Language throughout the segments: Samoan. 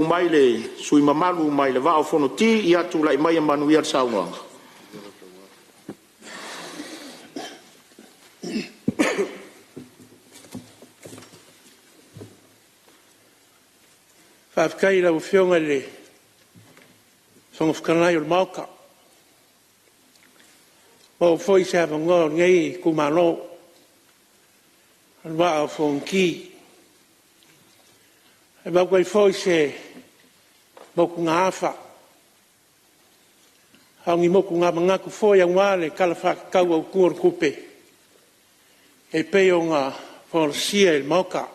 mai le sui usufono mamalu mai le Vaa o Fonoti. Ia tulai maia ma manuia le saunoaga. Faafetai i lau Afioga i le Fofoga Fetalai o le Maota, ua maua foi se avanoa o lenei itumalo o le Vaa o Fonoti e avatu ai foi se motugaafa, a o ni motuga manatu foi aua le Tala Faatatau Autu o le Tupe e pei ona folasia i le Maota.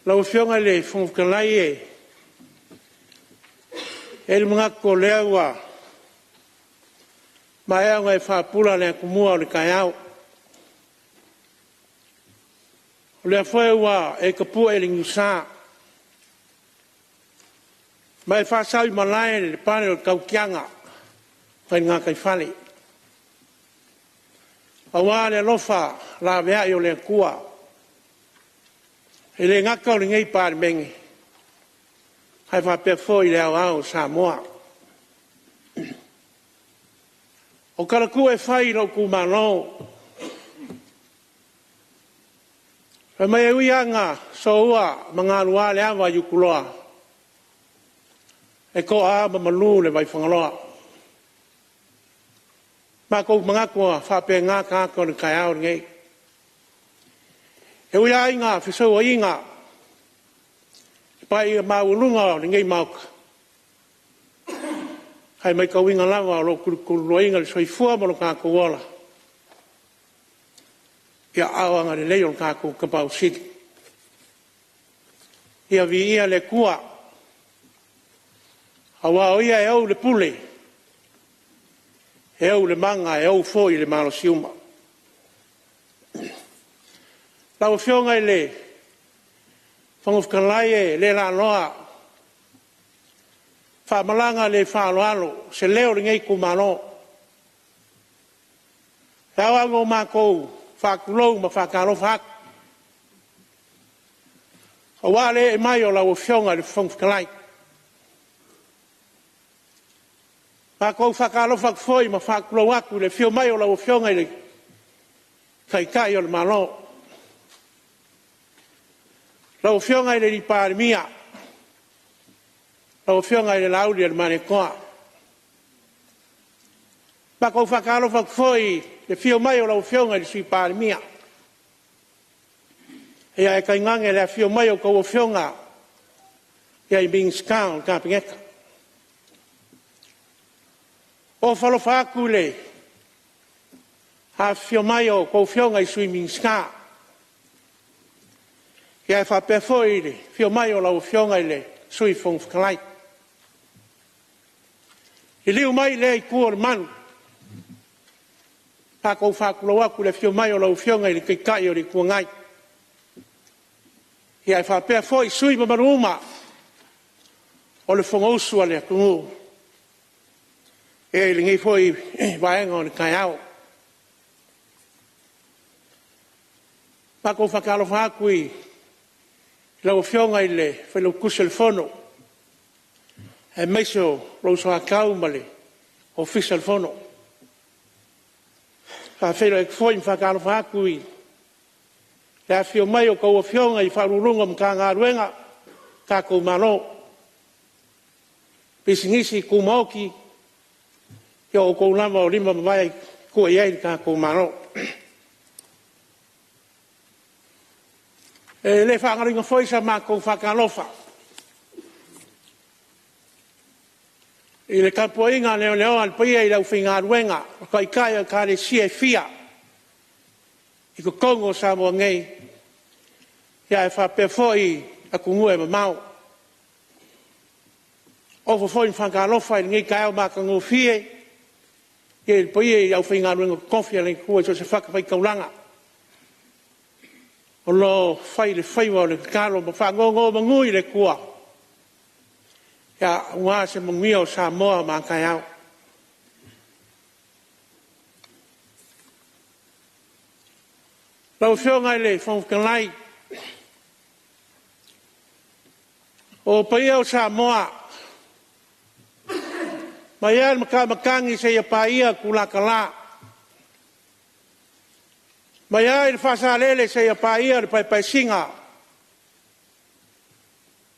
Lau Afioga i le Fofoga Fetalai, e i ai le manatu o lea ua maea ona e faapula le atumua o le taeao, o lea foi ua e tapue le niusa ma e faasau i malae le pale o le tautiaga mai le gataifale aua le alofa laveai o le Atua. E le gata o lenei Palemene, ae faapea foi le aoao o Samoa. O talaatu e fai i lou itumalo, fai mai e ui lava ina soua ma galua le ava i Utuloa, e toa lava ma malu le Vaifagaloa. Ua matou manatu e faapena tagata o le taeao lenei. E ui lava ina fesouaina le paia maualuga o lenei Maota, ae matauina lava o lo o tulutuluaina le soifua ma lo tatou ola i aao agalelei o le tatou Tapaau Sili. Ia viia le Atua aua o Ia e ou le pule, e ou le mana e ou foi le malosi uma. Lau Afioga i le Fofoga Fetalai, e le laloa faa-malaga le faaaloalo se leo o lenei itumalo. E ao lava ona matou faatulou ma faatalofa atu, aua le ee mai o lau Afioga i le Fofoga Fetalai. Matou te faatalofa atu foi ma faatulou atu i le afio mai o lau Afioga i le Taitai o le Malo, lau Afioga i le Palemia, lau Afioga i le Laaulialemalietoa. Matou te faatalofa atu foi i le afio mai o lau Afioga i le Sui Palemia, ae tainane le afifio mai o a outou afioga i Minisita o le Kapeneta. E ofo alofa atu i le afifio mai o a outou afioga i Sui Minisita, ae faapea foi le afio mai o lau Afioga i le Sui Fofoga Fetalai. Liliu mai i lea Itu o le Malu, matou te faatulou atu i le afio mai o lau Afioga i le Taitai o le Itu Agai, ae faapea foi sui usufono mamalu uma o le Fonousu a le atunuu i lenei foi vaega o le taeao. Matou te faatalofa atu i lau Afioga i le Failautusi o le Fono aemaise o lou soatau ma le Ofisa o le Fono. E faafeiloai atu foi ma faatalofa atu i le afifio mai o a outou afioga i Ofisa Sili o Pulega o Matagaluega a le tatou Malo, Pisinisi Tumaoti, ia o outou lava o lima ma vae e tua i ai lo tatou Malo. E le faagaloina foi sa matou faatalofa i le tapuaiga leleoa a le paia i le aufaigaluega o Taitai o Ekalesia e fia i totonu o Samoa nei, ae faapea foi atunuu e mamao. E ofo foi ma faatalofa i lenei taeao matagofie i le paia i le aufaigaluega totofi a le Atua i so o se fatafaitaulaga o lo o fai le faiva o le tatalo ma faanonomanu i le Atua aua se manuia o Samoa ma a taeao. Lau Afioga i le Fofoga Fetalai, O paia o Samoa, mai lava i le Matamatagi seia paia Tulata, mai lava i le Faasalele seia paia le Paepaesina,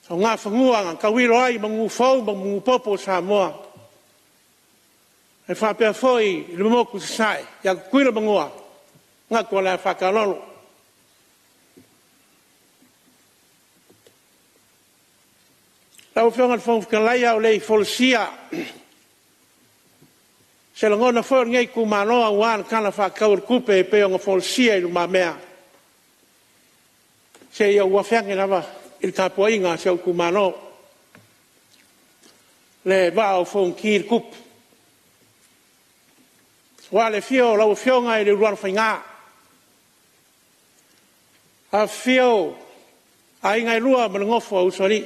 o Nafanua na tauilo ai manu fou ma manu popo o Samoa. E faapea foi le motu i Sasae ia Tutuila ma Manua, manatu o le a faataalolo. Lau Afioga i le Fofoga Fetalai, a o le i folasia se lagona foi o lenei itumalo aua le Tala Faatatau o le Tupe e pei ona folasia i lumamea, se i ou afe ane lava i le tapuaiga a si ou itumalo, le Vaa o Fonoti le tupu. Aua le afio o lau Afioga i Leulualofaiga, afifio aiga e lua ma le nofo a usoalii,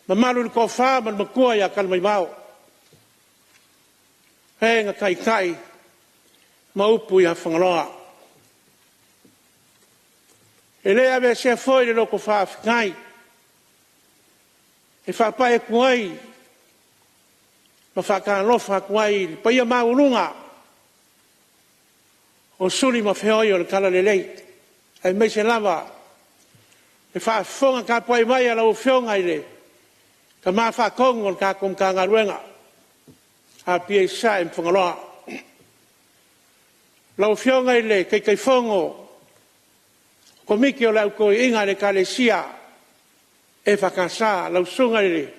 mamalu i le toafa ma le matua ia Talamaivao, e na taitai ma upu ia Fagaloa. E le aveesea foi le loto faafetai e faapai atu ai ma faatalofa atu ai i le paia maualuga o suli ma feoi o le talalelei, aemaise lava le faafofoga tapuai mai a lau Afioga i le Tama Faatonu o le tatou Matagaluega, Apia Sasae ma Fagaloa. Lau Afioga i le Taitaifono Komiti o le Au Toeaina a le Ekalesia EFKS, lau susuga i le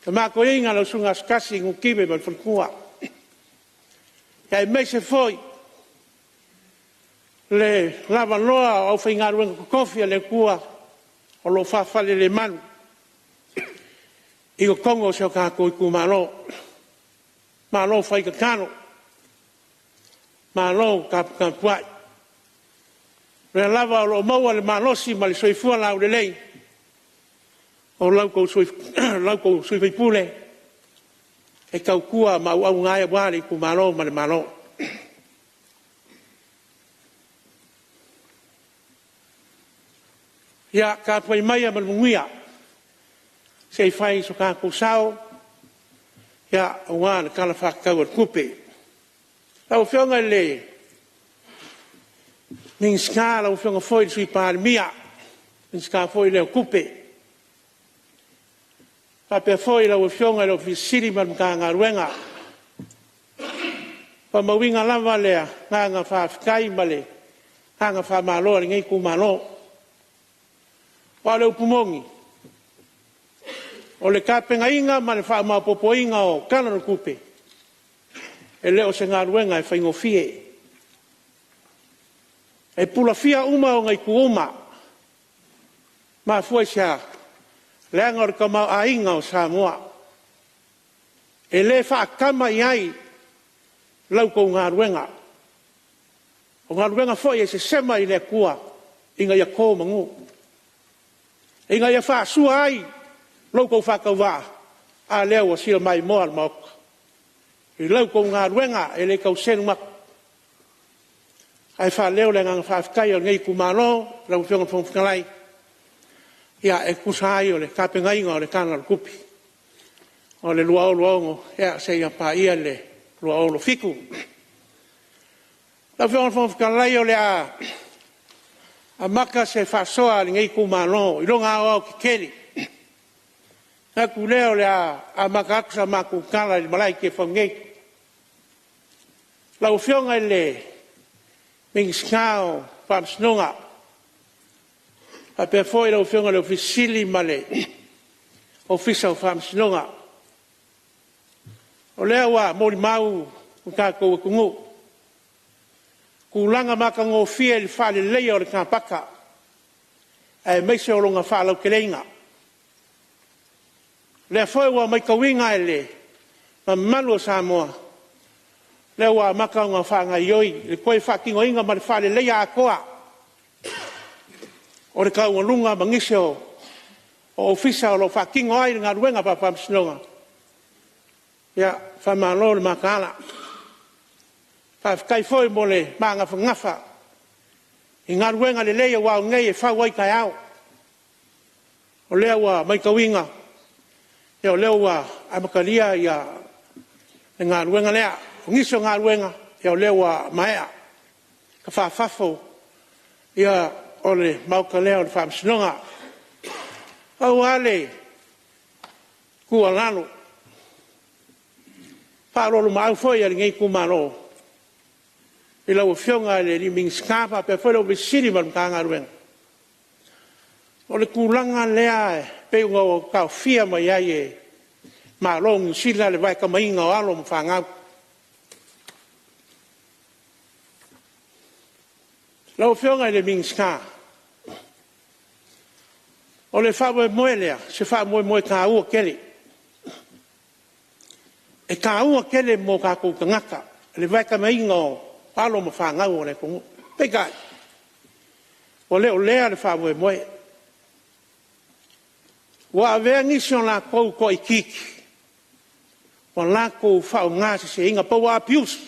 Tama Toeaina lau Susuga Asotai Niutive ma le faletua, aemaise foi le lavaloa o le aufaigaluega totofi a le Atua o lo o faafalelemalu i totonu o si o tatou itumalo. Malo fai tatalo, malo taputapuai. O lea lava o lo o maua le malosi ma le soifua laulelei o la outou sui usufono e tautua ma auauna ai aua le itumalo ma le Malo. Ia tapuai maia ma le manuia se i fai so tatou sao aua le Tala Faatatau o le Tupe. Lau Afioga i le Minisita lau Afioga foi i le Sui Palemia, le Minisita foi lea o Tupe, faapea foi lau Afioga i le Ofisa Sili o Pulega ma le Matagaluega. E faamauina lava le agaga faafetai ma le agaga faamalo a lenei itumalo. Aua o le upu moni, o le tapenaina ma le faamaopoopoina o Tala o le Tupe, e le o se galuega e faigofie. E pulafia uma ona itu uma. E mafua i se a? Leaga o le tamaoaiga o Samoa. E le faatama i ai la outou galuega. O galuega foi e sesema i le Atua ina ia to manu, ina ia faasua ai lo outou faatauvaa. A lea ua fia maimoa le Maota i la outou galuega e le tau selu atu. Ae faaleo le agaga faafetai o lenei itumalo lau Afioga i le Fofoga Fetalai e tusa ai o le tapenaina o le Tala o le Tupe o le 2026/2027. Lau Afioga i le Fofoga Fetalai, o le a amata se faasoa a lenei itumalo i lona aoaotetele. Ona manatu lea o le a amata atu sa matou tala i le malae i Tiafau nei. Lau Afioga i le Minisita o Faamasinoga, faapea foi lau Afioga i le Ofisa Sili o Pulega ma le Ofisa o Faamasinoga. O lea ua molimau le tatou atunuu i tulaga matagofie i le faaleleia o le kapaka aemaise o lona faalauteleina. O lea foi ua matauina e le mamalu o Samoa, o lea ua amata ona faagaoioi le toe faatinoina ma le faaleleia atoa o le taualuga ma nisi o Ofisa o lo o faatino ai le galuega faa-faamasinoga. Ia faamalo le mataala, faafetai foi mo le magafagafa i galuega lelei aua o nei e fau ai taeao. O lea ua matauina, o lea ua amatalia le galuega lea. O nisi o galuega o lea ua maea fafafo o le maota lea o le faamasinoga. Pau lava le tuualalo faaoloolomaau foi a lenei itumalo i lau Afioga i le Minisita faapea foi le Ofisa Sili o Pulega ma le Matagaluega, o le tulaga lea e pei ona taofia mai ai e le Malo o Niu Sila le vaetamaina o alo ma fanau. Lau Afioga i le Minisita, o le faamoemoe lea, o se faamoemoe taua tele. E taua tele mo tatou tagata le vaetamaina o alo ma fanau a le atunuu. Peitai, ua le o lea le faamoemoe. Ua avea nisi o latou toaitiiti ua latou faaaogaseseina po ua abuse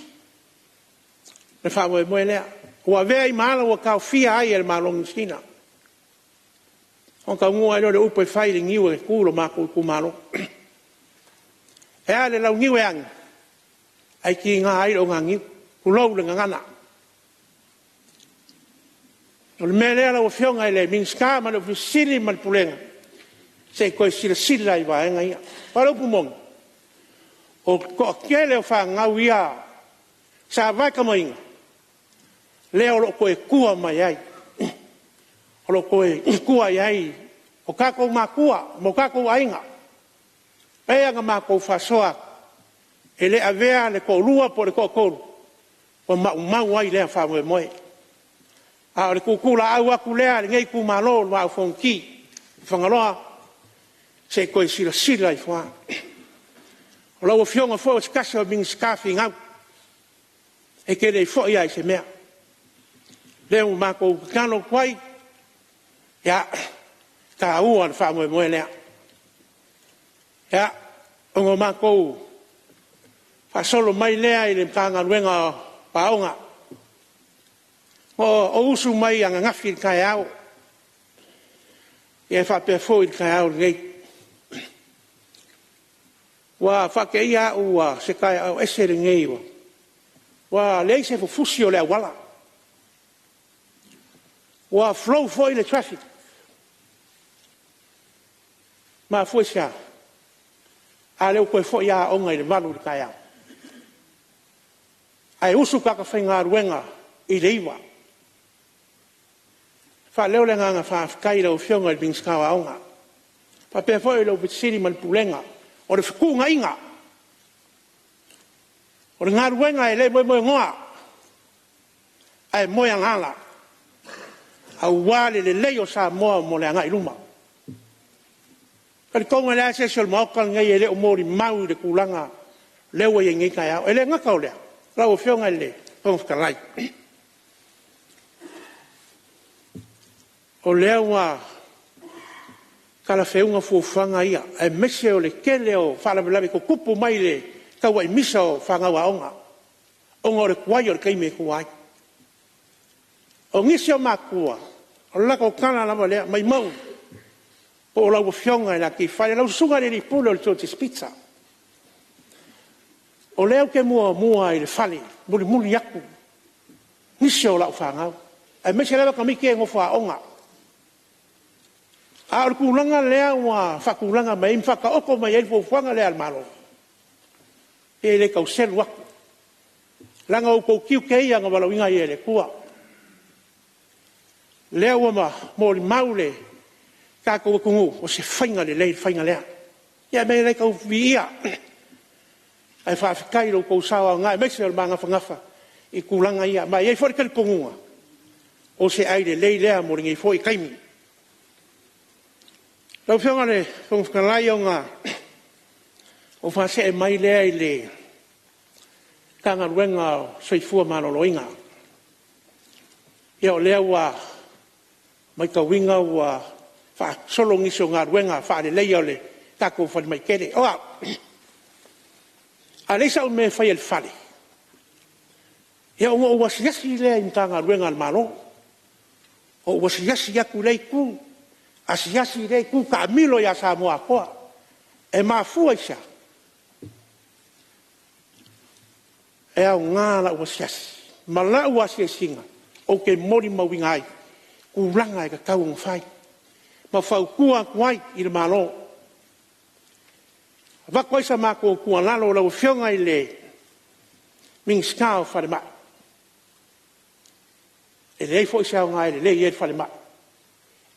le faamoemoe lea. Ua avea ai ma ala ua taofia ai e le Malo o Niu Sila. Ona taunuu lava lea o le upu e fai i le niu e tu i lo matou itumalo. E a le launiu e agi, ae tiga ai le oganiu, tulou le gagana. O le mea lea lau Afioga i le Minisita ma le Ofisa Sili o Pulega ma le Pulega, se i toe silasila i vaega ia. Aua o le upu moni, o le toatele o fanau ia sa vaetamaina, lea o lo o toe tua mai ai, o lo o toe tua i ai o tatou matua ma o tatou aiga. E pei ona matou faasoa atu, e le avea le toalua po o le toatolu ua maumau ai lea faamoemoe. A o le tuutuulaau atu lea a lenei itumalo o le Vaa o Fonoti i Fagaloa, se i toe silasila ifo lava. O lau Afioga foi o se tasi o Minisita finau, e te le i foi lava i se mea. O lea ua matou tatalo atu ai, ia, e taua le faamoemoe lea. Ia, ona matou faasolo mai lea i le Matagaluega o Aoga. Na ou usu mai ananafi i le taeao, e faapea foi i le taeao lenei. Ua faateia au ua se taeao ese lenei, ua leai se fufusi o le auala, ua flow foi le traffic. E mafua i se a? A lea ua toe foi lava aoga i le 8:00 i le taeao, ae usu tagata faigaluega i le 9:00. E faaleo le agaga faafetai i lau Afioga i le Minisita o Aoga, faapea foi le Ofisa Sili ma le Pulega. O le fetuunaiga, o le galuega e le moemoenoa, ae moe alaala aua le lelei o Samoa mo le agai i luma. E talitonu e leai se isi o le Maota lenei e le o molimau i le tulaga lea ua i ai nei taeao. E le gata i lea lau Afioga i le Fofoga Fetalai, o lea ua talafeauga fuafuaga ia, aemaise o le tele o faalavelave tutupu mai le tauai misa o fanau aoga, ona o le tuai o le taimi e tua ai. O nisi o matua, o le latou tala lava lea, maumau po o lau Afioga i le akiafale, lau susuga i le alii pule o le Georgie's Pizza. O lea ou te muamua i le fale e mulimuli atu nisi o lau fanau, aemaise lava tamaiti ia e nofo aoga. A o le tulaga lea ua faatulaga mai ai ma faataoto mai ai le fuafuaga lea a le Malo, e le tau selu atu, leaga o outou tiute ia na valaauina ai e le Atua. O lea ua molimau le tatou atunuu, o se faiga lelei le faiga lea. Ia le tau viia, ae faafetai i lo outou sao aoga aemaise o le mafanafana i tulaga ia. Ma e i ai foi le talitonuga, o se ai lelei lea mo lenei foi taimi. Lau Afioga i le Fofoga Fetalai, ona ou faasee mai lea i le Matagaluega o le Soifua Maloloina. Ia o lea ua matauina ua faasolo nisi o galuega faaleleia o le tatou falemai tele. O au, a leai sau mea e faia i le fale, ona ou asiasi lea i Matagaluega a le Malo. Ou asiasi atu i lea itu, Asiasi i lea itu, taamilo ia Samoa atoa. E mafua i se a? E aoga lau asiasi ma lau asiasiga ou te molimauina ai tulaga e tatau ona fai ma fautua atu ai i le Malo. E avatu ai sa matou tuualalo lau Afioga i le Minisita o Falemai, e leai foi se aoga e lelei ai le falemai,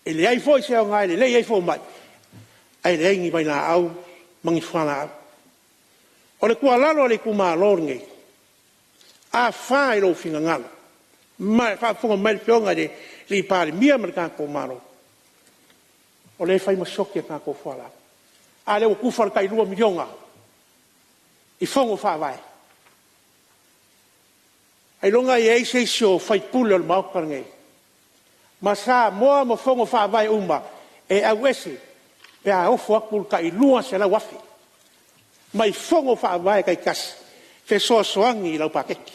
e leai foi se aoga e lelei ai fomai, ae leai ni vailaau ma ni fualaau. O le tuualalo a le itumalo lenei, a fa i lou finagalo ma e faafofoga mai le Afioga i le Palemia ma le tatou Malo, o lea e fai ma sioki a tatou fualaau. A lea ua tufa le tai $2 miliona i Fono Faavae. Ailoga e i ai se isi o sui usufono o le Maota lenei ma Samoa ma Fono Faavae uma e auese pe a ofo atu le tai $200,000 mai Fono Faavae taitasi e fesoasoani i lau paketi.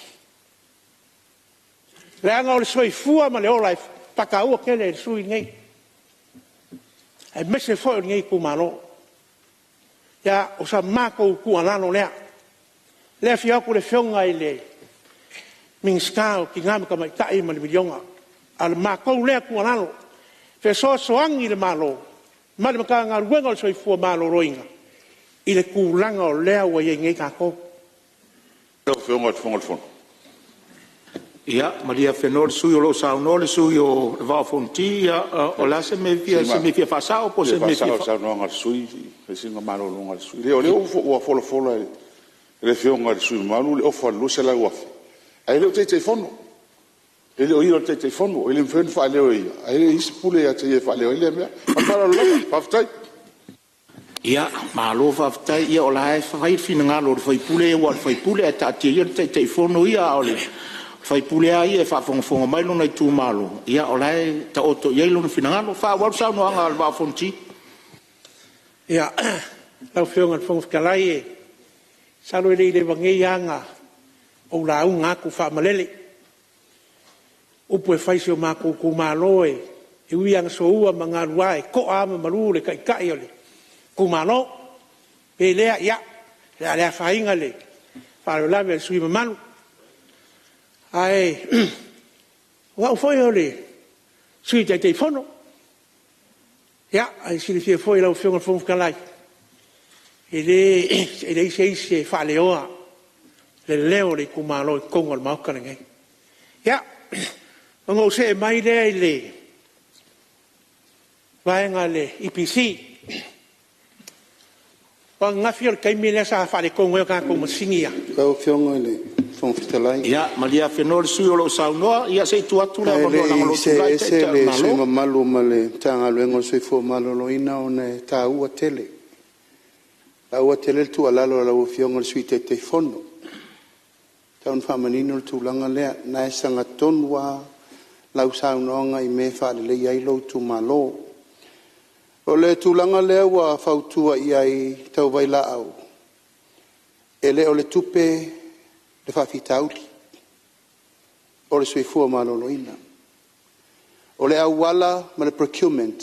Leaga o le soifua ma le ola e faataua tele e le sui usufono lenei, aemaise foi o lenei itumalo. Ia, o sa matou tuualalo lea. O lea e afio atu le Afioga i le Minisita o Tina ma Tamaitai ma le miliona. A o le matou lea tuualalo, fesoasoani i le Malo ma le Matagaluega o le Soifua Maloloina i le tulaga o lea ua i ai nei tatou. Lau Afioga i le Fofoga o le Fono. Ia malie afenoa le sui usufono o lo o saunoa le sui usufono o le Vaa o Fonoti. O le a se mea e fia… o se mea e fia faasao po o se mea e fia… E fia faasao i le saunoaga a le sui usufono, fai sina malologa a le sui usufono. Leai o lea ua folafola e le Afioga i le sui usufono mamalu le ofa i le $200,000 ae le o Taitaifono. E le o ia o le Taitaifono, e le mafai ona faaleo e ia ae leai se pule ia te ia e faaleo ai lea mea. Ma le faaaloalo lava. Faafetai. Ia malo faafetai. Ia o la e fai le finagalo o le sui usufono ia aua o le sui usufono ae taatia ia le Taitaifono ia, a o le sui usufono lava ia e faafogafoga mai lona itumalo, ia o la e taoto i ai lona finagalo. Faaauau le saunoaga a le Vaa o Fonoti. Ia, lau Afioga i le Fofoga Fetalai, masalo e le i leva nei lava ona ou lauga atu faamalele. O upu e fai i si o matou itumalo, e ui lava ina soua ma galua, e toa lava ma malu le taitai o le itumalo. E ui i lea, ia, o le a le afaina le faalavelave a le sui usufono mamalu. Ae o au foi o le Sui Taitaifono, ae silafia foi e lau Afioga i le Fofoga Fetalai, e leai se isi e faaleoa le leo o le itumalo i totonu o le Maota lenei. Ia, ona ou see mai lea i le vaega a le EPC. O ananafi o le taimi lea sa faaletonu ai tatou masini ia. Lau Afioga i le Fofoga Fetalai. Ia malie afenoa le sui usufono o lo o saunoa. Ia se i tuu atu le avanoa Ae leaga o le lo i o see tulai le ese Taitai o le le sui usufono Malo. mamalu ma le Matagaluega o le Soifua Maloloina ona e taua tele, e taua tele le tuualalo a lau Afioga i le Sui Taitaifono. E tatau ona faamanino le tulaga lea, o lena e sagatonu lava lau saunoaga i mea e faaleleia ai lou itumalo. O le tulaga lea ua fautua i ai tau vailaau, e le o le tupe le faafitauli, o le soifua maloloina. O le auala ma le procurement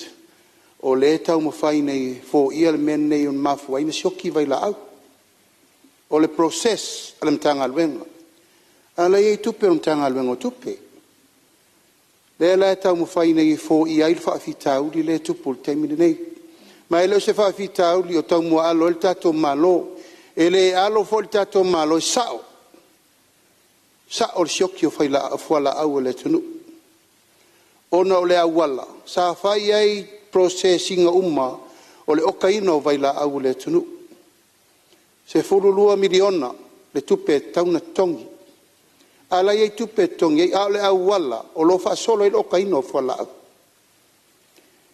o lea e taumafai nei e foia le mea lenei e mafua ai ona sioki vailaau. O le process a le Matagaluega, a o la e i ai tupe a le Matagaluega o Tupe, lea la e taumafai nei e foia ai le faafitauli lea e tupu i le taimi lenei. Ma e le o se faafitauli o taumuaalo ai le tatou Malo. E le alo foi le tatou Malo, e sao, e sao le sioki o fualaau a le atunuu, ona o le auala sa fai ai process ina uma o le okaina o vailaau a le atunuu. E $12 miliona le tupe e tatau ona totogi, a o la e i ai tupe e totogi ai, a o le auala o lo o faasolo ai le okaina o fualaau.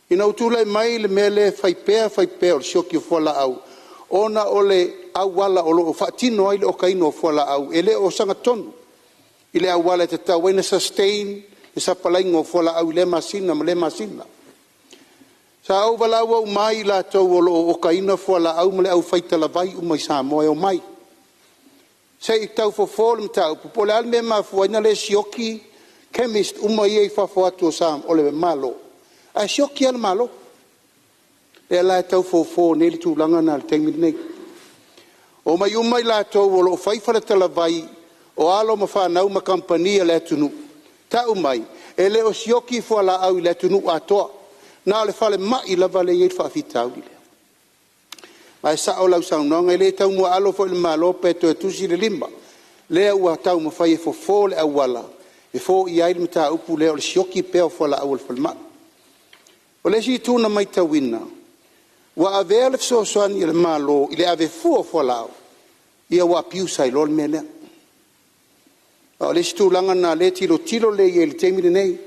Ina ua tulai mai le mea lea e fai pea fai pea o le sioki o fualaau, ona o le auala o lo o faatino ai le okaina o fualaau, e le o sagatonu i le auala e tatau ai ona sustain le sapalaiga o fualaau i lea masina ma lea masina. Sa ou valaauina uma ai i latou o lo o okaina fualaau ma le aufai talavai uma i Samoa e omai, se i tau fofo le mataupu po o le a le mea e mafua ai ona le sioki chemist uma ia e i fafo atu o le Malo, ae sioki lava le Malo. Lea la e tau fofo nei le tulaga lena i le taimi lenei. Omai uma i latou o lo o fai faletalavai o alo ma fanau ma kamupani a le atunuu, tau mai, e le o sioki fualaau i le atunuu atoa, na o le falemai lava lea e i ai le faafitauli lea. Ma e sao lau saunoaga, e le taumuaalo foi i le Malo pe toe tusi le lima, lea ua taumafai e fofo le auala e foia ai le mataupu lea o le sioki pea o fualaau a le falemai. O le isi itu na matauina, ua avea le fesoasoani a le Malo i le ave fua o fualaau, ia ua abuse ai loa le mea lea. A o le isi tulaga lena o lea e tilotilo lelei i ai i le taimi lenei.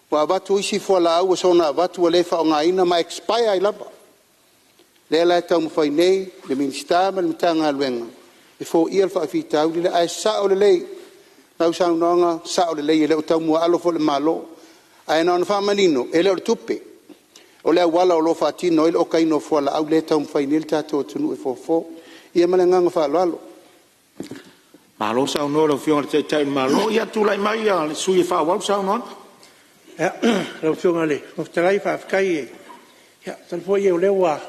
Ua avatu isi fualaau ua soona avatu ua le faaaogaina ma expire ai lava. O lea la e taumafai nei le Minisita ma le Matagaluega e foia le faafitauli lea. Ae sao lelei lau saunoaga, sao lelei e le o taumuaalo foi le Malo. Ae na ona faamanino, e le o le tupe, o le auala o lo o faatino ai le okaina o fualaau lea e taumafai nei le tatou atunuu e fofo. Ia ma le agaga faaaloalo. Malo saunoa i lau Afioga i le Taitai o le Malo. Ia, tulai mai le sui usufono e faaauau le saunoaga. Lau Afioga i le Fofoga Fetalai, faafetai. Ia, e talitonu foi o lea ua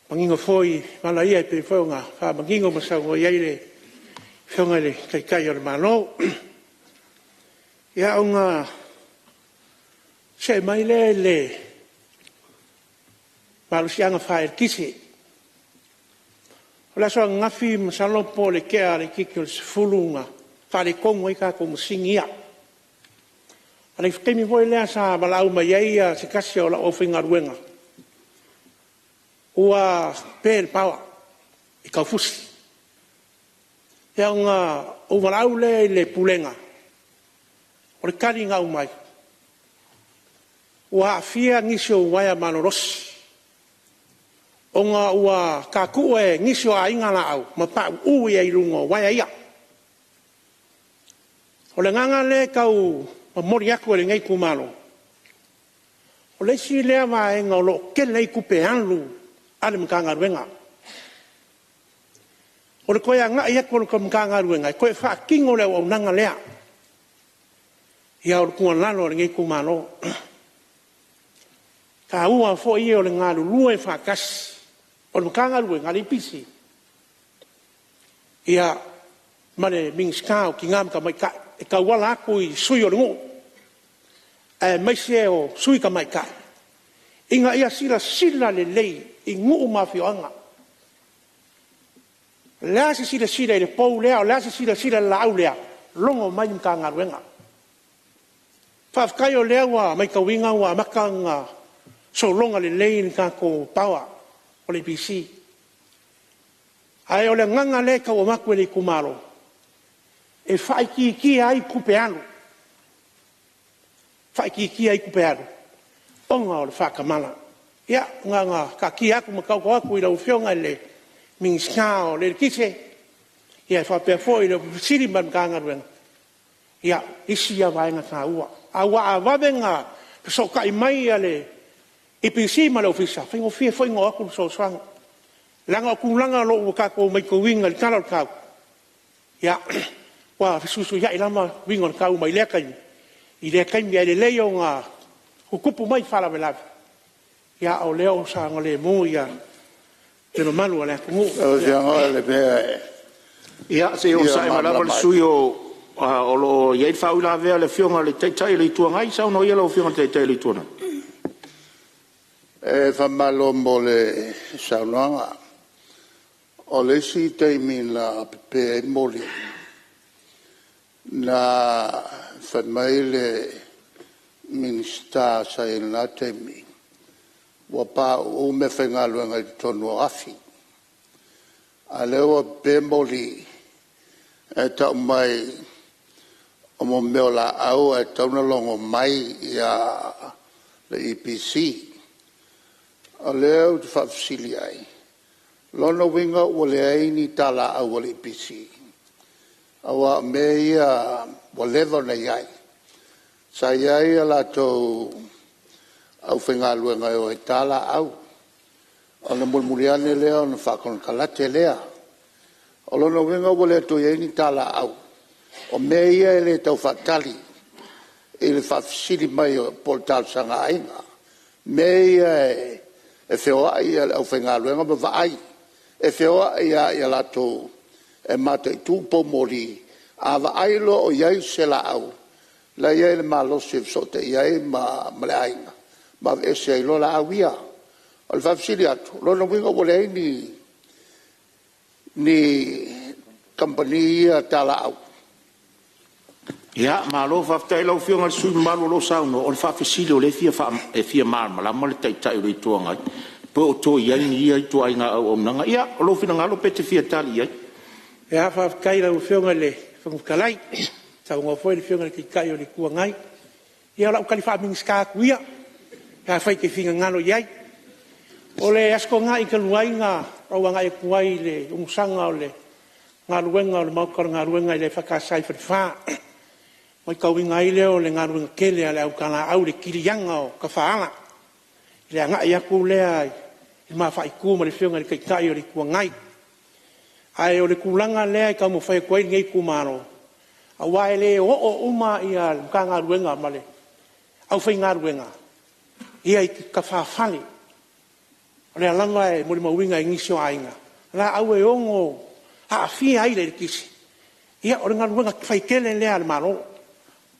manino foi vala ia e pei foi ona faamanino ma saunoa i ai le Afioga i le Taitai o le Malo. Ia, ona see mai lea i le malosiaga faa-eletise. O le aso ananafi masalo po o le tea laitiiti o le 10:00 na faaletonu ai tatou masini ia. O le taimi foi lea sa valaau mai ai se tasi o lau aufaigaluega ua pe le power i Taufusi. Ia ona ou valaau lea i le Pulega, o le tali na aumai, ua aafia nisi o uaea malolosi ona ua tatuu e nisi o aiga laau ma pauu ai i luga o uaea ia. O le agaga lea e tau momoli atu e lenei itumalo, o le isi lea vaega o lo o tele ai tupe alu a le Matagaluega. O le toe agai atu o le Matagaluega e toe faatino le auaunaga lea. Ia o le tuualalo a lenei itumalo, taua foi ia o le galulue faatasi o le Matagaluega a le EPC ma le Minisita o Tina ma Tamaitai e tauala atu i sui o le nuu, aemaise o sui tamaitai, ina ia silasila lelei i nuu ma afioaga. O le a se silasila i le pou lea a o le a se silasila i le laau lea, logo mai le Matagaluega. Faafetai o lea ua matauina ua amata ona sologa lelei le tatou power o le EPC. Ae o le agaga lea e tau avatu e le itumalo, e faaitiitia ai tupe alu, faaitiitia ai tupe alu ona o le faatamala. Ia na ona taatia atu ma taoto atu i lau Afioga i le Minisita o le Eletise faapea foi le Ofisa Sili ma le Matagaluega, ia, isi ia vaega taua. Aua a vave ona fesootai mai le EPC ma le Ofisa, e faigofie foi ona o atu le fesoasoani. Leaga o tulaga o lo o ua tatou matauina i le tala o le tau, ia, ua fesuisuiai lava uiga o le tau mai lea taimi i lea taimi. Ae lelei ona tutupu mai faalavelave a o lea ua saogalemu le mamalu o le atunuu. Lau Afioga o le mea e Ia, se i fia onosai mai lava malamalama le ai… sui usufono o lo o i ai le faauilavea a le Afioga i le Taitai o le Itu Agai. Saunoa ia lau Afioga i le Taitai o le Itu Agai. E faamalo mo le saunoaga. O le isi taimi na pepe ai moli, na fai mai le Minisita sa i ai i lena taimi ua pauu meafaigaluega i totonu o afi, a o lea ua pepe moli ae tau mai o mea o laau ae tatau ona logo mai le EPC. O lea ou te faafesili ai, o lona uiga ua leai ni talaaui a le EPC? Aua o mea ia ua leva ona i ai. Sa i ai a latou aufaigaluega e o e ta laau, ona mulimuli ane lea ona faakonekarate lea. O lona uiga ua le toe i ai ni talaaui? O mea ia e le tau faatali i le faafesili mai po o le talosaga a aiga. O mea ia E feoai le aufaigaluega ma vaai, e feoai lava latou e mataitu poumoli. A vaai loa o i ai se laau la e i ai le malosi e fesootai i ai ma le aiga ma aveese ai loa laau ia. O le faafesili atu; o lona uiga ua leai ni kamupani ia talaau? Ia, malo faafetai i lau Afioga i le sui usufono mamalu o lo o saunoa. O le faafesili o lea e fia malamalama le Taitai o le Itu Agai, po o toe i ai ni ia ituaiga auaunaga. Ia, o lou finagalo pe e te fia tali i ai. Ia, faafetai i lau Afioga i le Fofoga Fetalai, ua saunoa foi le Afioga i le Taitai o le Itu Agai. Ia o lau tali faa-Minisita atu ia pe afai e te finagalo i ai. O le Aso Toonai talu ai na ou agai atu ai i le umusaga o le galuega o le Maota o le Galuega i le EFKS i Falefa, matauina ai lea o le galuega tele a le au talaaui i le kiliaga o tafaala i le agai atu lea i le ma faaitu ma le Afioga i le Taitai o le Itu Agai. Ae o le tulaga lea e taumafai atu ai lenei itumalo, aua e le oo uma le Matagaluega ma le aufaigaluega i tafafale. O lea lava e molimauina i nisi o aiga laau e ono aafia ai le eletise. Ia o le galuega fai tele lea a le Malo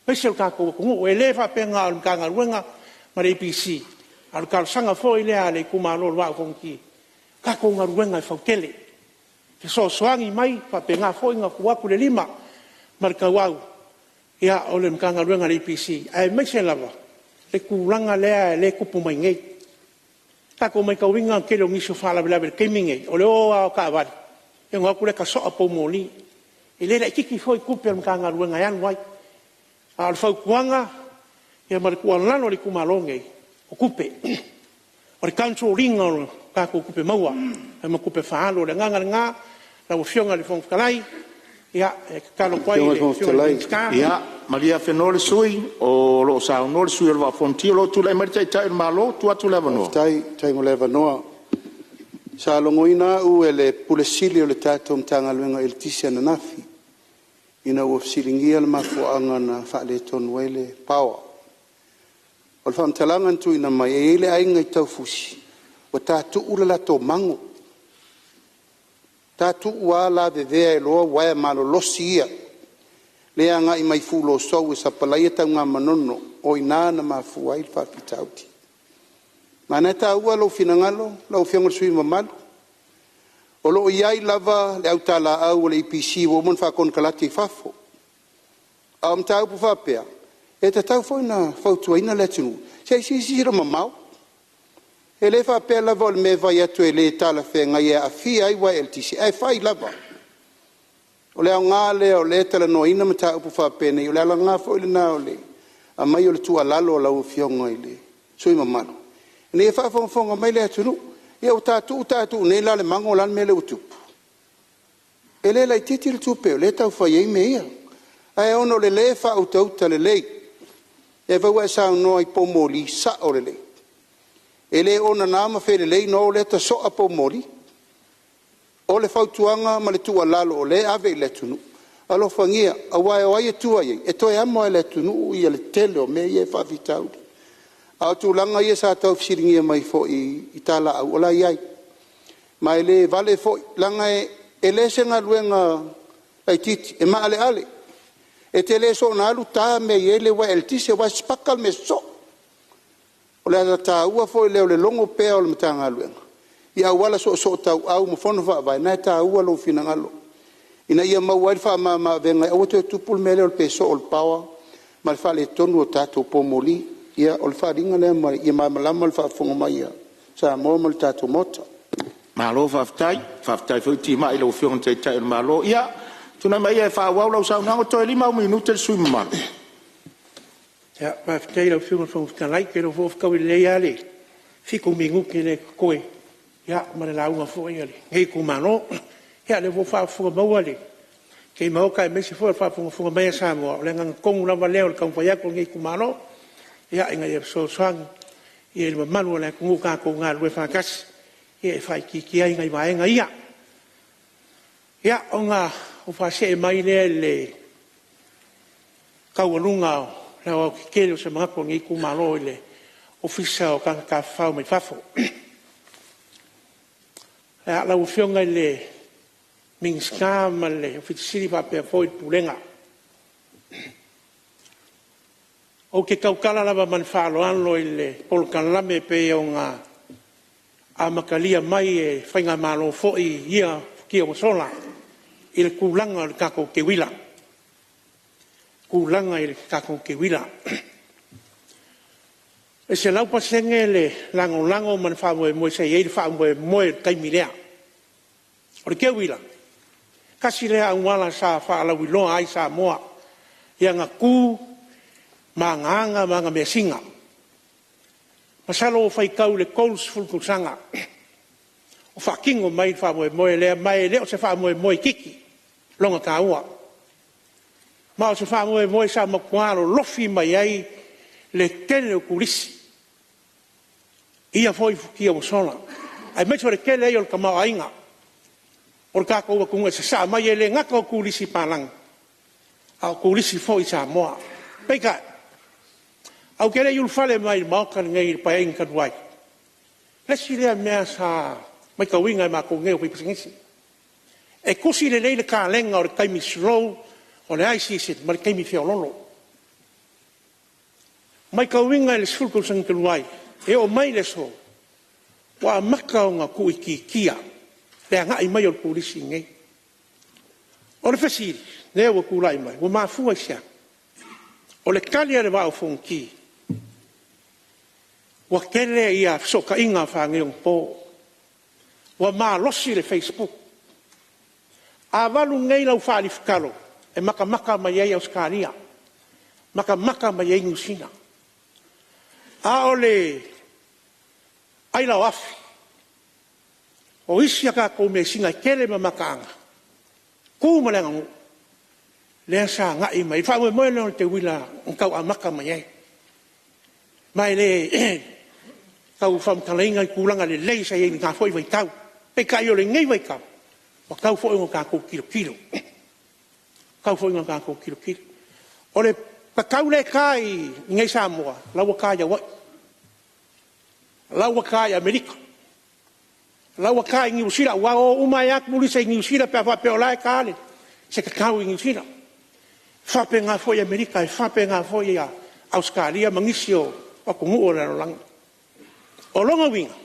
aemaise o le tatou atunuu. E le faapea na o le Matagaluega ma le EPC, a o le talosaga foi lea a le itumalo o le Vaa o Fonoti, tatou galuega e fau tele, fesoasoani mai. E faapena foi ona tuu atu le lima ma le tauau o le Matagaluega a le EPC, aemaise lava le tulaga lea e tupu mai nei. Ua tatou matauina le tele o nisi o faalavelave i le taimi lenei, o le o lava o taavale ona o atu lea tasoa poumoli. E le laitiiti foi tupe a le Matagaluega e alu ai. A o le fautuaga ma le tuualalo a le itumalo lenei, o tupe. O le control ina o tatou tupe maua ma tupe faaalu. O le agaga lena lau Afioga i le Fofoga Fetalai, e tatalo atu ai i le Afioga i le Minisita. Ia malie afenoa le sui usufono o lo o saunoa le sui usufono o le Vaa o Fonoti. O lo o tulai mai le Taitai o le Malo. Tuu atu le avanoa. Faafetai mo le avanoa. Sa logoina au e le Ofisa Sili o le tatou Matagaluega o le Eletise ananafi ina ua fesiligia le mafuaaga na faaletonu ai le power. O le faamatalaga na tuuina mai, e i ai le aiga i Taufusi ua tatuu le latou mago, tatuu lava lavevea uaea malolosi ia lea e agai mai Fulosou e sapalaia Tanugamanono, o i ina na mafua ai le faafitauli. Ma o lena e taua lou finagalo lau Afioga i le sui usufono mamalu, o lo o i ai lava le au talaaui a le EPC ua uma ona faakonekarate i fafo. A o mataupu faapea, e tatau foi ona fautuaina le atunuu, se i silasila mamao. E le faapea lava o le mea e fai atu e le talafeagai e aafia ai uaea eletise, ae fai lava. O le aoga lea o lea e talanoaina mataupu faapenei, o le ala foi lena o le aumai o le tuualalo a lau Afioga i le sui usufono mamalu, ina ia faafogafoga mai le atunuu. Ia ua tatuu tatuu nei la le mago, o le a le mea lea ua tupu? E le laitiiti le tupe o lea e tau fai ai mea ia, ae ona o le le faautauta lelei, lea foi ua e saunoa i poumoli, e sao lelei. E le o nana ma felelei ona o lea tasoa poumoli. O le fautuaga ma le tuualalo o lea e ave i le atunuu, alofagia, aua o ai e tua i ai? E toe amo lava e le atunuu le tele o mea ia e faafitauli. A o tulaga ia sa tau fesiligia mai foi i talaaui, o la e i ai. Ma e le vale foi, leaga e le o se galuega laitiiti, e maaleale. E te le soona alu ta le mea e i ai le uaea eletise aua e sipaka le mea sosoo. O le ala taua foi lea o le logo pea o le Matagaluega i auala soosootauau ma fono faavae, o lena e taua lou finagalo, ina ia maua ai le faamamaavega e aua le toe tupu le mea lea o le pesoo o le power ma le faaletonu o tatou poumoli. Ia, o le faaaliga lea ia malamalama le faafofoga mai a Samoa ma le tatou Maota. Malo faafetai, faafetai foi timai i lau Afioga i le Taitai o le Malo. Ia, tulai mai e faaauau lau saunoaga, toe 5 au minute le sui usufono mamalu. Faafetai i lau Afioga i le Fofoga Fetalai, ou te iloa foi ua fetaui lelei lava le 7 minute lea e totoe ma le lauga foi a lenei itumalo. Ia o lea foi ua faafofoga lenei Maota aemaise foi o le faafogafoga mai a Samoa, o le agaga tonu lava lea o le taumafai atu o lenei itumalo ina ia fesoasoani i le mamalu o le atunuu, tatou galulue faatasi e faaitiitia ai nai vaega ia. Ia, ona ou faasee mai lea i le taualuga o le aoaotetele o se manatu o lenei itumalo i le Ofisa o Tagata Tafafao mai Fafo. Lau Afioga i le Minisita ma le Ofisa Sili faapea foi le Pulega. Ou te tautala lava ma le faaaloalo i le polokalame e pei ona amatalia mai e faigamalo foi i ia futia ua sola i le tulaga o le tatou teuila. E 100% le lagolago ma le faamoemoe sa i ai le faamoemoe i le taimi lea. O le teuila, tasi lea auala sa faalauiloa ai Samoa i ana tu ma ana aga ma ana measina. Masalo ua ou faitau i le 30 tausaga o faatino mai le faamoemoe lea, ma e le o se faamoemoe itiiti lona taua. Ma o se faamoemoe sa matua lolofi mai ai le tele o turisi i ia foi futia ua sola, aemaise o le tele ai o le tamaoaiga o le tatou atunuu e sasaa mai. E le gata o turisi palagi a o turisi foi Samoa. Peitai, ae ou te le i ulufale mai i le Maota lenei i le Paeaiga talu ai, o le isi lea mea sa matauina e matou nei aufaipisinisi, e tusi lelei le kalena o le taimi slow o le high season ma le taimi feololo. E matauina i le 10 tausaga talu ai e oo mai i le aso, ua amata ona tuuitiitia le agai mai o turisi i inei. O le fesili lea ua tulai mai, ua mafua i se a? O le tali a le Vaa o Fonoti, ua tele ia fesootaiga faaneionapo. Ua malosi le facebook. A valu nei lau faalifitalo, e matamata mai ai Ausetalia, matamata mai ai Niu Sila. A o le aila o afi, o isi a tatou measina e tele ma mataaga, tu ma le aganuu, lea sa agai mai ai. O le faamoemoe lea o le teuila na tau amata mai ai. Ma e le tau faamatalaina tulaga lelei sa i ai i lena foi vaitau. Peitai o lenei vaitau, ua tatau foi ona tatou tilotilo, ua tatau foi ona tatou tilotilo. O le tatau lea e ta i inei i Samoa, o la ua ta i Hawaii, o la ua ta i Amerika, o la ua ta i Niu Sila, aua e o uma ai lava turisi i Niu Sila pe a faapea o la e ta se tatau i Niu Sila. E faapena foi Amerika, e faapena foi Ausetalia ma nisi o atunuu o le lalolagi. O lona uiga,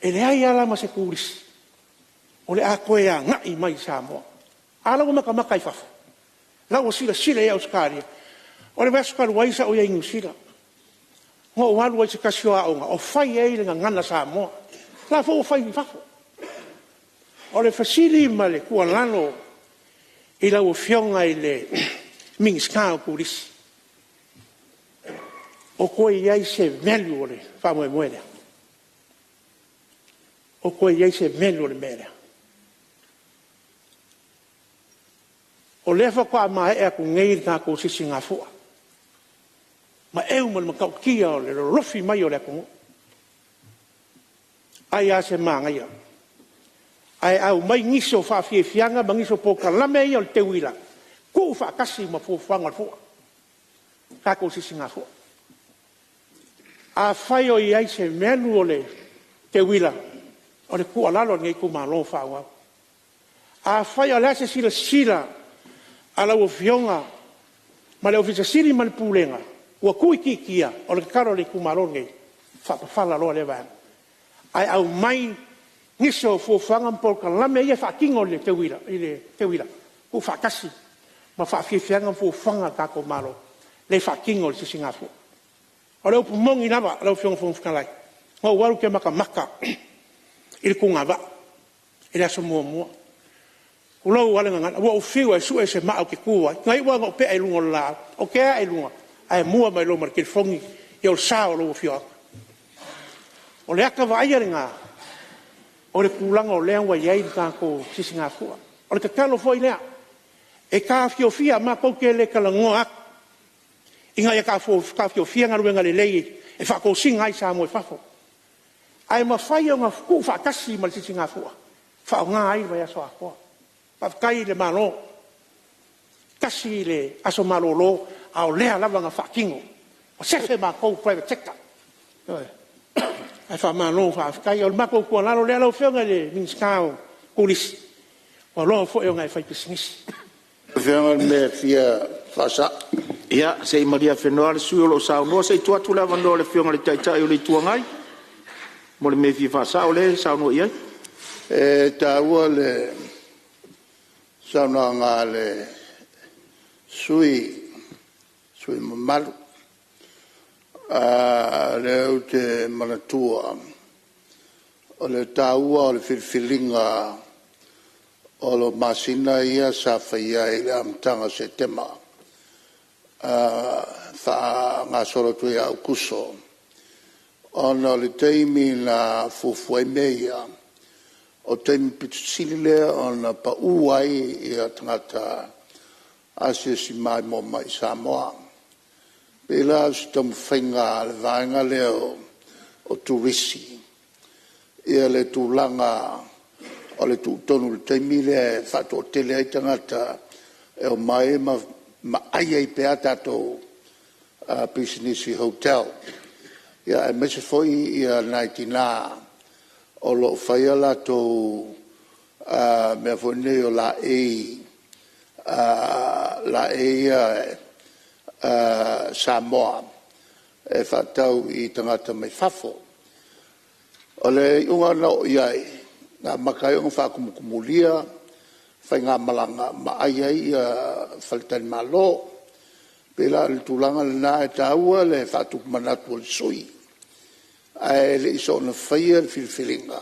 e leai lava la ma se turisi o le a toe agai mai i Samoa. A la ua matamata i fafo, o la ua silasila i ai Ausetalia. O le vaiaso talu ai sa ou i ai i Niu Sila, na ou alu ai i se tasi o aoga o fai ai le gagana Samoa. O la foi ua fai i fafo. O le fesili ma le tuualalo i lau Afioga i le Minisita o Turisi, o toe i ai se value o le faamoemoe lea? O toe i ai se value o le mea lea? O lea faatoa maea atu nei le tatou Sisigafua, ma eu ma le matautia o le lolofi mai o le atunuu. Ai lava se manaia ae aumai nisi o faafiafiaga ma nisi o polokalame ia o le teuila, tuufaatasi ma fuafuaga o le fua, le tatou Sisigafua. Afai o i ai se value o le teuila, o le tuualalo a lenei itumalo faaauau. Afai o le a se silasila a lau Afioga ma le Ofisa Sili o Pulega ma le Pulega ua tuuitiitia, o le tatalo a le itumalo lenei, faapafala loa lea vaega, ae aumai nisi o fuafuaga ma polokalame ia e faatino i le teuila, tuufaatasi ma faafiafiaga ma fuafuaga a le tatou Malo lea e faatino i le Sisigafua. O le upu moni lava lau Afioga i le Fofoga Fetalai, na ou alu ou te matamata i le tuga vaa i le aso muamua, tulou lava le gagana, ua ou fiu e sue se maa ou te tu ai, na iu lava ina ou pea i luga o le laau. Ou te ae i luga ae mua mai loa ma le telefoni, ia o le sao o lou afioaga. O le ata vaaia lena o le tulaga o lea ua i ai le tatou Sisigafua. O le tatalo foi lea, e taofiofia, matou te le talanoa atu ina ia taofiofia galuega lelei e faatosina ai Samoa i fafo, ae mafai ona tuufaatasi ma le Sisigafua e faaaoga ai le vaiaso atoa. Faafetai i le Malo, tasi le aso malolo a o lea lava na faatino, ua sefe matou private sector. Ae faamalo faafetai. O le matou tuualalo lea lau Afioga i le Minisita o Turisi, ua loa foi ona e faipisinisi. Lau Afioga o le mea e fia faasao. Ia, se i malie afenoa le sui usufono o lo o saunoa se i tuu atu le avanoa i le Afioga i le Taitai o le Itu Agai mo le mea e fia faasao lea e saunoa i ai. E taua le saunoaga a le sui usufono mamalu. O lea ou te manatua o le taua o le filifiliga o masina ia sa fai ai i le amataga o Setema faagasolo atu ia Aokuso, ona o le taimi na fuafua ai mea ia, o le taimi pito sili lea ona pau ai tagata asiasi maimoa mai i Samoa. E pei la o se taumafaiga a le vaega lea o Turisi le tulaga o le tuu tonu i le taimi lea e faatoatele ai tagata e omai ma aai ai pea tatou pisinisi hotel, aemaise foi nai tina o lo o fai a latou mea foi nei o laei ia Samoa e faatau i tagata mai fafo. O le iuga na oo i ai, na amata ai ona faatumutumulia faigamalaga ma ai ai faletalimalo. E pei la o le tulaga lena, e taua le faatupu manatu o le sui usufono, ae le i soona faia le filifiliga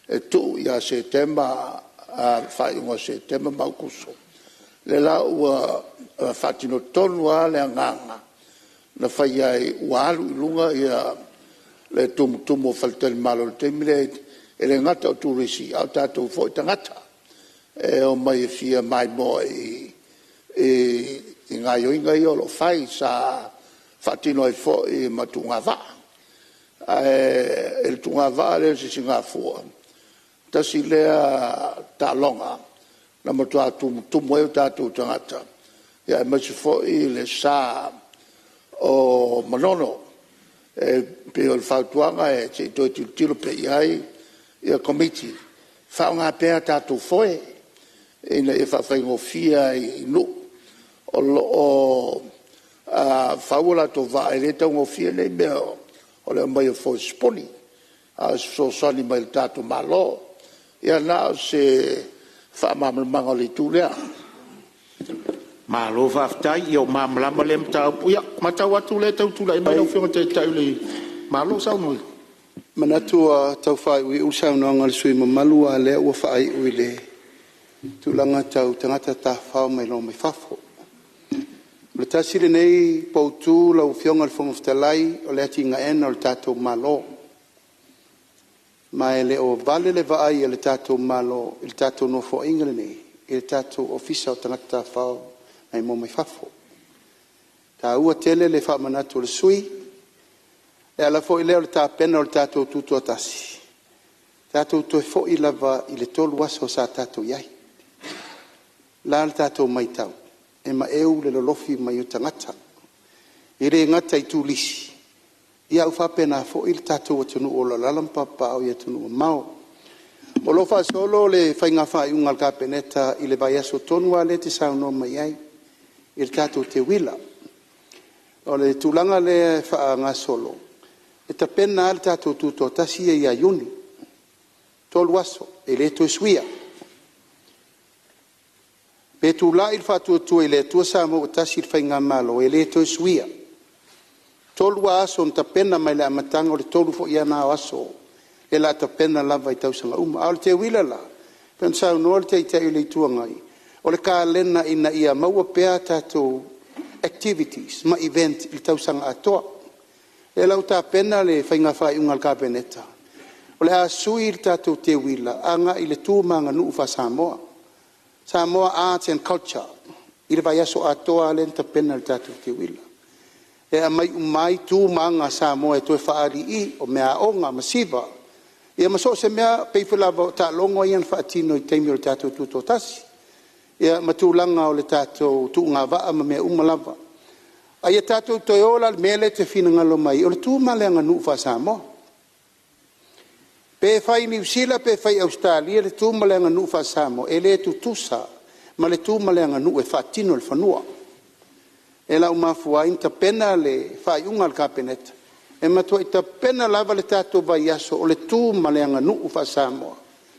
e tuu ia Setema faaiuga o Setema ma Aokuso. O lea la ua faatino tonu lava le agaga na fai ai ua alu i luga le tumutumu o faletalimalo i le taimi lea, e le gata o turisi a o tatou foi tagata e omai e fia maimoa i gaoioiga ia o lo o fai. Sa faatino ai foi ma tuugavaa. Ae i le tuugavaa lea i le Sisigafua, tasi lea taaloga na matua tumutumu ai o tatou tagata aemaise foi le sa o Manono. E pei o le fautuaga se i toe tilotilo pea i ai le Komiti, faaaoga pea a tatou foe ina ia faafaigofie ai i nuu o lo o fau o latou vaa. E le taugofie nei mea o le aumai o foe sipuni, a o se fesoasoani mai le tatou Malo. Ia na o se faamalamalamaga o le itu lea. Malo faafetai. Ia ua malamalama lea mataupu. Ia, ua matau atu o lea e tau tulai mai lau Afioga i le Taitai o le Malo. Saunoa ia. E manatu ua tau faaiuiu le saunoaga a le sui usufono mamalu a o lea ua faaiu i le tulaga tau tagata tafafao maimoa mai fafo. O le tasi lenei poutu lau Afioga i le Fofoga Fetalai o le atinaeina o le tatou Malo, ma e le o vale le vaai a le tatou Malo i le tatou Nofoaiga lenei i le tatou Ofisa o Tagata Tafafao Maimoa mai Fafo. E taua tele le faamanatu i le sui usufono, e ala foi lea o le tapena o le tatou Tutoatasi, tatou toe foi lava i le 3 aso sa tatou i ai. O le a le tatou matau? E maeu le lolofi mai o tagata, e le gata i turisi, ae ua faapena foi le tatou atunuu o lo o alaala ma papaaao i atunuu mamao. O lo o faasolo le faiga faaiuga a le Kapeneta i le vaiaso tonu lava lea e te saunoa mai ai i le tatou teuila. O le tulaga lea e faagasolo, e tapena lava le tatou Tutoatasi ia ia Iuni, 3 aso e le toe suia. Pe tulai le Faatuatua i le Atua Samoa ua Tasi i le faigamalo, e le toe suia. E 3 lava aso na tapena mai le amataga, o le 3 foi lava lena o aso o le a tapena lava i tausaga uma. A o le teuila la, e pei ona saunoa le Taitai o le Itu Agai, o le kalena ina ia maua pea tatou activities ma events i le tausaga atoa. O lea la ua tapena le faiga faaiuga a le Kapeneta, o le a sui le tatou teuila agai i le tu ma le aganuu faa-Samoa, Samoa Arts and Culture i le vaiaso atoa lava lea na tapena e le tatou teuila. E aumai uma ai tu ma aga a Samoa e toe faaali'i, o meaaoga, masiva, ia ma so o se mea, e pei lava foi o taalogo ia na faatino i taimi o le tatou Tutoatasi, ia ma tulaga o le tatou tuugavaa ma mea uma lava. A ia tatou toe o la i le mea lea e te finagalo mai ai, o le tu ma le aganuu faa-Samoa. Pe fai i Niu Sila pe fai i Ausetalia le tu ma le aganuu faa-Samoa, e le tutusa ma le tu ma le aganuu e faatino i le fanua. O lea la ua mafua ai ona tapena le faaiuga a le Kapeneta, e matuai tapena lava le tatou vaiaso o le tu ma le aganuu faa-Samoa,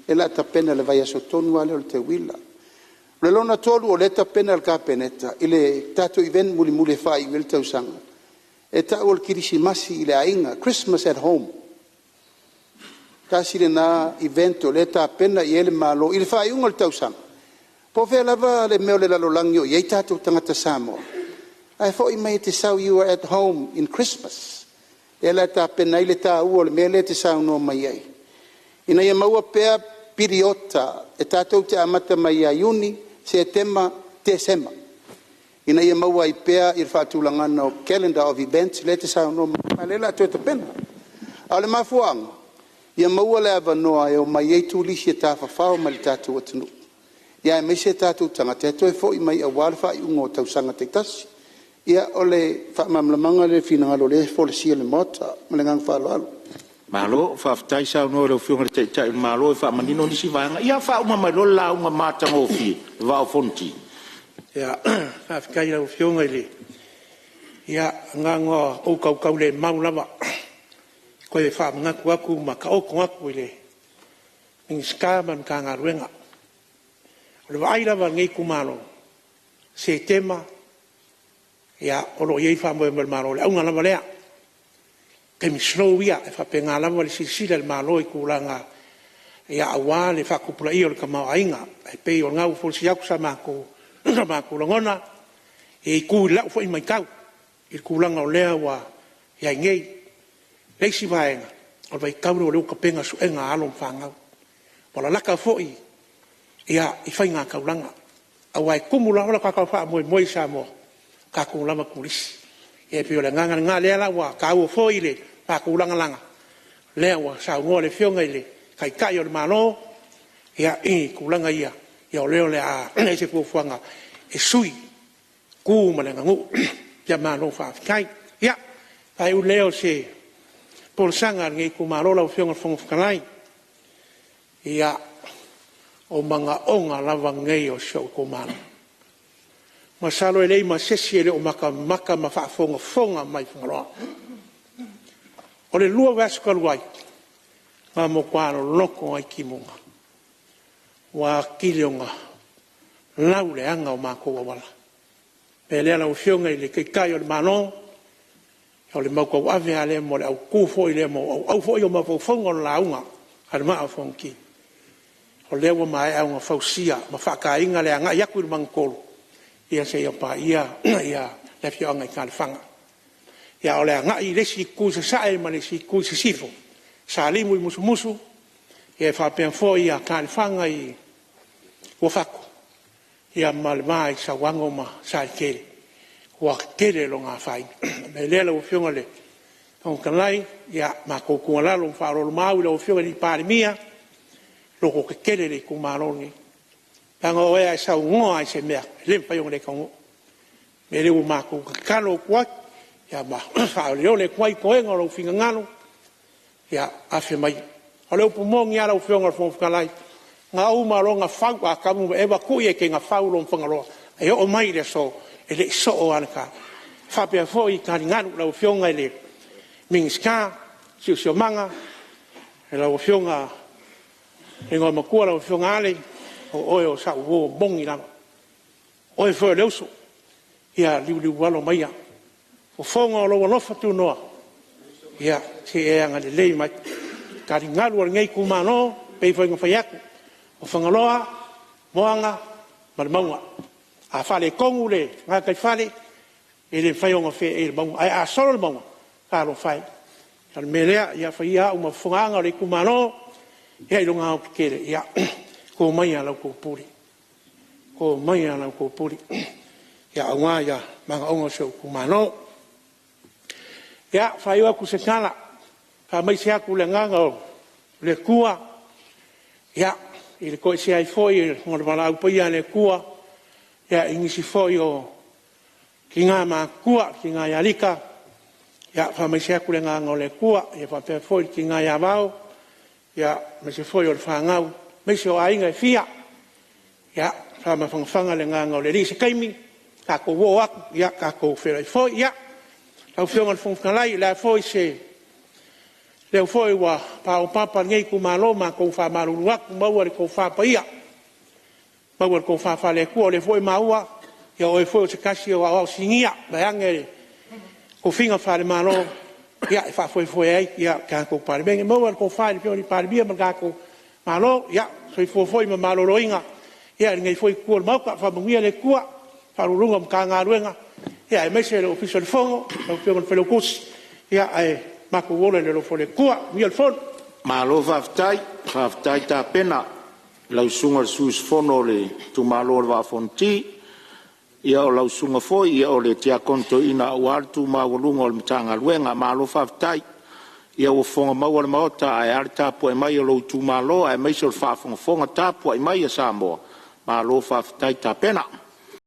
lea o le a tapena i le vaiaso tonu lava lea o le Teuila. O le lona 3 o lea e tapena e le Kapeneta i le tatou event mulimuli e faaiu ai le tausaga, e tau o le Kerisimasi i le Aiga, Christmas at Home. Tasi lena event o lea e tapena i ai le Malo i le faaiuga o le tausaga, po o fea lava le mea o le lalolagi o i ai o tatou tagata Samoa, ae foi mai e te sau, you are at home in Christmas. O lea la e tapena ai le taua o le mea lea e te saunoa mai ai, ina ia maua pea piriota e tatou te amata mai ia Iuni, Setema, Tesema, ina ia maua ai pea le faatulagaga o calendar of events lea e te saunoa mai ai, ma o lea o le a toe tapena. A o le mafuaaga, ia maua le avanoa e omai ai turisi e tafafao mai i le tatou atunuu, aemaise o tatou tagata e toe foi mai aua le faaiuga o tausaga taitasi. Ia, o le faamalamalamaga lea o le finagalo o lea e folasia i le Maota. Ma le agaga faaaloalo. Malo faafetai saunoa i lau Afioga i le Taitai o le Malo e faamanino nisi vaega. Ia faauma mai loa le lauga matagofie le Vaa o Fonoti. Faafetai i lau Afioga i le… Ia, na ona ou tautaulemau lava e toe faamanatu atu ma taoto atu i le Minisita ma le Matagaluega. O le vaai lava a lenei itumalo, o Setema o lo o i ai le faamoemoe o le Malo, o le auga lava lea, taimi slow ia, e faapena lava le silasila a le Malo i tulaga aua le faatupulaia o le tamaoaiga. Ae pei o lena ua folasia atu so matou lagona e itu i lau foi matau i le tulaga o lea ua i ai nei. O le isi vaega, o le vaitau lea o lea ua tapena suega a alo ma fanau, ua lalata foi i faigataulaga, aua e tumu lava le tatou faamoemoe i Samoa i tatou lava turisi. Ia pei o le agaga lena o lea la ua taua foi le faatulagalaga lea ua saunoa le Afioga i le Taitai o le Malo i tulaga ia, o lea o le a i ai se fuafuaga e sui tu ma le aganuu. Ia malo faafetai. Ia, faaiu lea o se folasaga a lenei itumalo lau Afioga i le Fofoga Fetalai, ia, o manaoga lava nei o si ou itumalo. Masalo e leai ma se isi e le o matamata ma faafogafoga mai i Fagaloa. O le 2 vaiaso talu ai, na matua loloto ai timuga, ua atili ona lauleaga o matou auala. O le mea lea lau Afioga i le Taitai o le Malo, o le mau tauave lava lea mo le autu foi lea mo auau foi o mafaufauga o le lauga a le Vaa o Fonoti, o lea ua maea ona fausia ma faataina le agai atu i le magatolu seia paia le afioaga i Taelefaga. A o le agai i le isi itu i sasae ma le isi itu i sisifo, Salimu i Musumusu faapea foi Taelefaga i Uafato, ma le va i Sauano ma Saletele, ua tele lona afaina. O le mea lea lau Afioga i le Fofoga Fetalai, ia matou tuualalo ma faaoloolomaau i lau Afioga i le Palemia, lototetele le itumalo lenei. Leaga o oe a e saunoa lava i se mea, e le mafai ona le taunuu. O le mea lea ua matou tatalo atu ai ma faaoleole atu ai toega o lou finagalo, ia afe maia. O le upu moni lava lau Afioga i le Fofoga Fetalai, na uma loa ona fau Atamu ma Eva tuu i Etena, fau loa ma Fagaloa. E oo mai i le aso, e le i soo lava le ta. E faapea foi i taligalu. Lau Afioga i le Minisita o le Siosiomaga lau Afioga i le Igoamatua lau Afioga Ale, o oe o sau uo moni lava. O oe foi o le uso, ia liuliualo maia, fofoga o lou alofa tunoa, ia se i e agalelei mai. Taligalu o lenei itumalo, e pei foi ona fai atu, o Fagaloa, Moaga ma le Mauga. A faaletonu le gataifale, e le mafai ona feei e le mauga, ae a solo le mauga, talofa e. O le mea lea, ia fai ia au ma fofogaaga a le itumalo i lona aoaotetele, ia to maia la outou pule, to maia la outou pule aua manaoga o si ou itumalo. Ia, faaiu atu se tala, faamaise atu le agaga o le Atua i le toesea ai foi o le valaau paia a le Atua i nisi foi o tina matutua, le tina ia Lita, ia faamaise atu le agaga o le Atua, faapea foi le tina ia Vao. aemaise foi o le fanau, aemaise o aiga e fia. Ia faamafanafanaga le agaga o le Alii. I se taimi tatou oo atu tatou feiloai foi. Ia, lau Afioga i le Fofoga Fetalai, o le a foi se leo foi ua paopapa i lenei itumalo, matou te faamalulu atu, maua le tofa paia, maua le tofa faale-Atua. O lea foi ua maua o oe foi o se tasi o aoao sinia vaeane tofiga faale-Malo e faafoefoe ai le tatou Palemene. Maua le tofa i le Afioga i le Palemia ma le tatou Malo, soifua foi ma maloloina i lenei foi Itu o le Maota. Faamanuia le Atua i Ofisa Sili o Pulega o Matagaluega aemaise le Ofisa o le Fono, lau Afioga i le Failautusi. Ae matou ola i le alofa o le Atua. Manuia le fono. Malo faafetai, faafetai tapena i lau susuga i le sui usufono o le itumalo o le Vaa o Fonoti. Ia o lau susuga foi o le Tiakono Toeaina aua le tu maualuga o le Matagaluega. Malo faafetai. Ia ua fofoga maua le Maota ae a le tapuai mai a lou itumalo aemaise o le faafogafoga tapuai mai a Samoa, malo faafetai tapena.